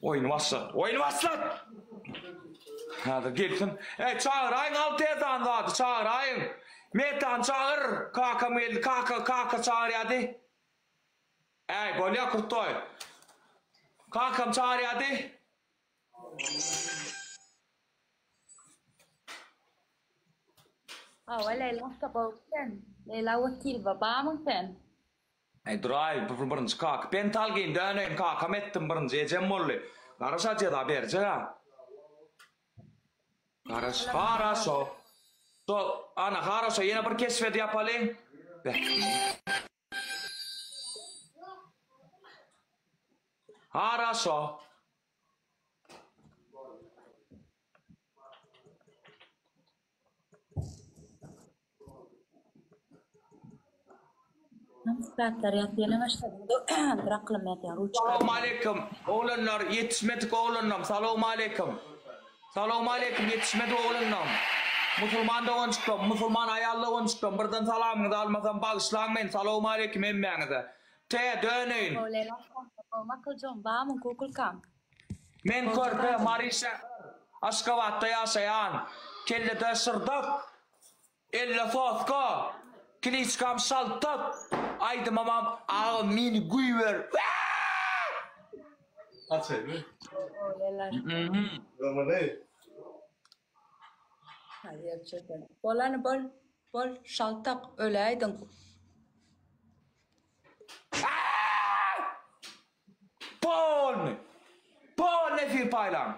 Oýny başlat. Oýny başlat. Häzir gelsin. Ey çagyraýyň al tezan zady çagyraýyň. Metan çagyr. Kakam geldi. Kaka kaka çagyrýady. Ey bolýa kurtoý. Kakam çagyrýady. Hawa Leýla ussa gowy sen. Leýla Wekilowa bamyň sen? Eý duraý bu birinji kaka pentalgin döneýin kakam etdim birinji ejem boldy. Garaşa jeza berjek a. Garaş haraşo. Şo ana haraşo ýene bir keşbet ýapalyň. Haraşo. Zatlar ýazyp ýene başladyň. Dur aklym ýatýar ruçka. Salowmaleýkim oglanlar ýetişmedik oglanlam salowmaleýkim salowmaleýkim ýetişmedik oglanlam musulman doganjyklam musulman aýal doganjyklam birden salamyňyzy almasam bagyşlaň meni salowmaleýkim hemmäňize T döneýin. Makyljygym bamyň kukulkam. Men körpe Mary şäher Aşgabatda ýaşaýan kellede şyrdak elde soska kliçkam şaltak aýdymamam agam meni güýber Açaýmy? Bolany bol bol şaltak öläýdiň. Polny! Polny efir paýlaň!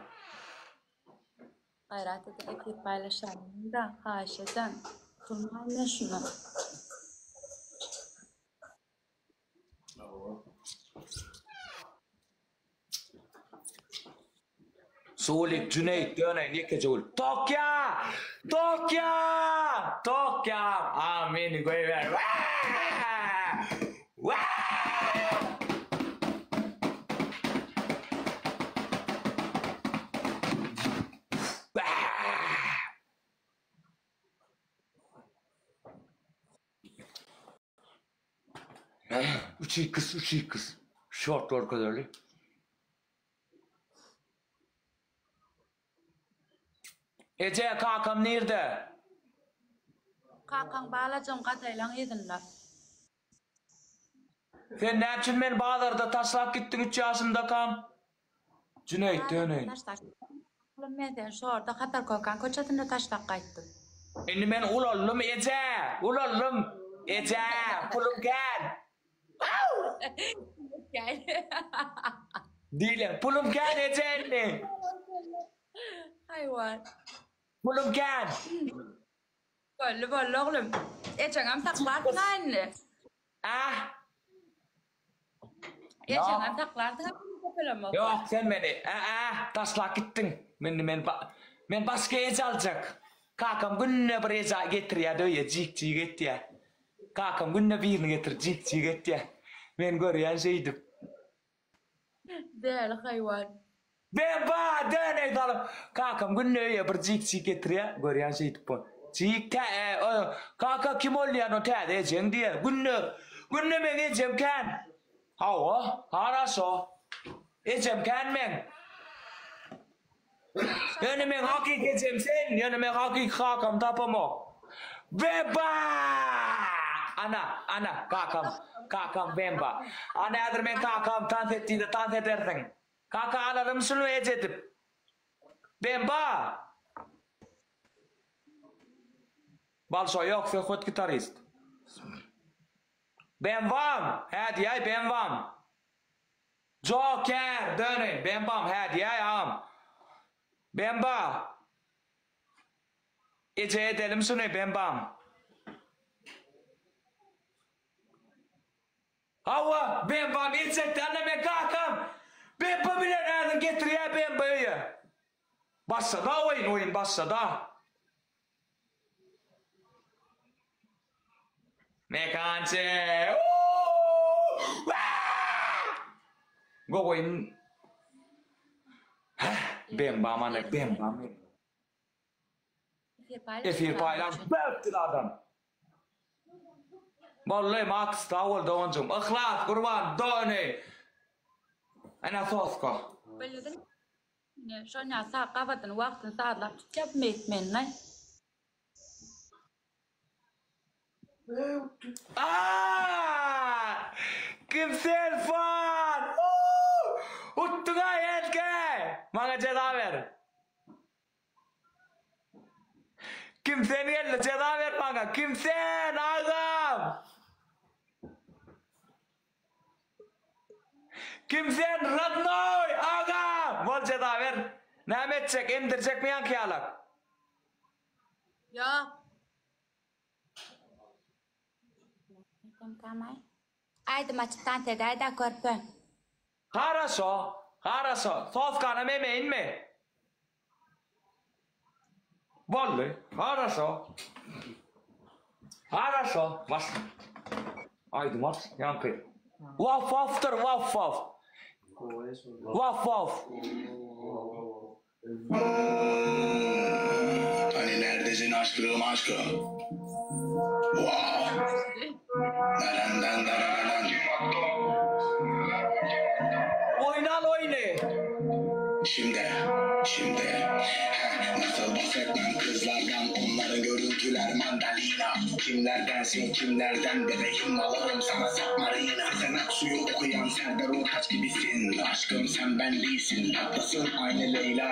Gaýrat edip efir paýlaşaýyňda haýyş edem. Durmaýyn men şundan. Sulik Cüneyt döneýin ýekeje gül. Tokýa! Tokýa! Tokýa! A meni goýber. Üç iks, üç iks. Şort görkezeli. Eje, kakam nirde? Kakaň balajygym gadaýlaň yzynda. Sen näme üçin meni bazarda taşlap gitdiň üç ýaşymdakam? Jüneýit döneýin. Oglum men seni şorda Hasarkökan köçesinde taşlap gaýtdym. Indi men ulaldym eje, ulaldym. Eje, pulum kän. Diýle, pulum kän eje indi. Haýwan. Pulum kän. Boldy, boldy oglum. Ejeňem saklarsyň-a indi. Ah. Ejeňem saklarsyň-a köpelemok. Ýok, sen meni, ä-ä, taşlap gitdiň. Indi men men başga eje aljak. Kakam günde bir eje getirýär-de öýe, jik-jik etýär. Kakam günde birini getirip jik-jik etýär. Men görýän şeýdip. Däli haýwan. Beba däneý salyp kakam günde öýe bir jik-jik getirýär. Görýän şeýdip bol. Jik tä e, kaka kim ol diýýän o täze ejeň diýýär. Günde günde meň ejem kän. Hawa, haraşo. Ejem kän meň. Ýöne meň hakyky ejem sen, ýöne men hakyky kakamy tapamok. Beba! Ana, ana, kakam, kakam Bemba. Ana häzir men kakam tans et diýse tans edersiň. Kaka alalym şuny eje edip. Bemba! Balşoý ýok, söhbet gitarist. Bembam! Hä diýäý Bembam. Joker döneýin Bembam hä diýäý agam. Bemba. Eje edelim şuny Bembam. Hawa Bembam eljekdi ana men kakam. Bemba bilen häzir getirýär Bemba öýe. Başlada oýun oýun başlada. Mekançy. Goýun. Bemba mana bemba. Efir paýlaş. Bökdü adam. Boldy Max sag bol doganjygym. Yhlas Gurban dogany. Ene soska. Bildiň. Ine şonýa sag gabadyny wagtyny sazlap tutýa bu meýtmenini. Aaaa! Kim sen fan? Uuu! Utduňa Elke! Maňa jeza ber. Kim sen geldi jeza ber maňa. Kim sen agam? Kim sen rodnoý agam? Bol jeza ber. Näme etjek emdirjekmi ýaňky ýalak? Ýok. Aýdym açyp tans edäýdä körpe. Haraşo, haraşo. Soskanam emeýinmi? Boldy. Haraşo. Haraşo. Baş. Aýdym aç, ýaňky. Waf wafdyr, waf waf. Waf waf. Hani neredesin aşkım aşkım? Wow. Daran dan daran Oýnal oýny. Şimdi, şimdi. Heh, nasıl bahsetmem kızlardan Onların görüntüler mandalina Kimlerdensin kimlerden bebeğim alırım sana submarina Sen Aksu'yu okuyan Serdar Ortaç gibisin Aşkım sen ben değilsin tatlısın aynı Leyla.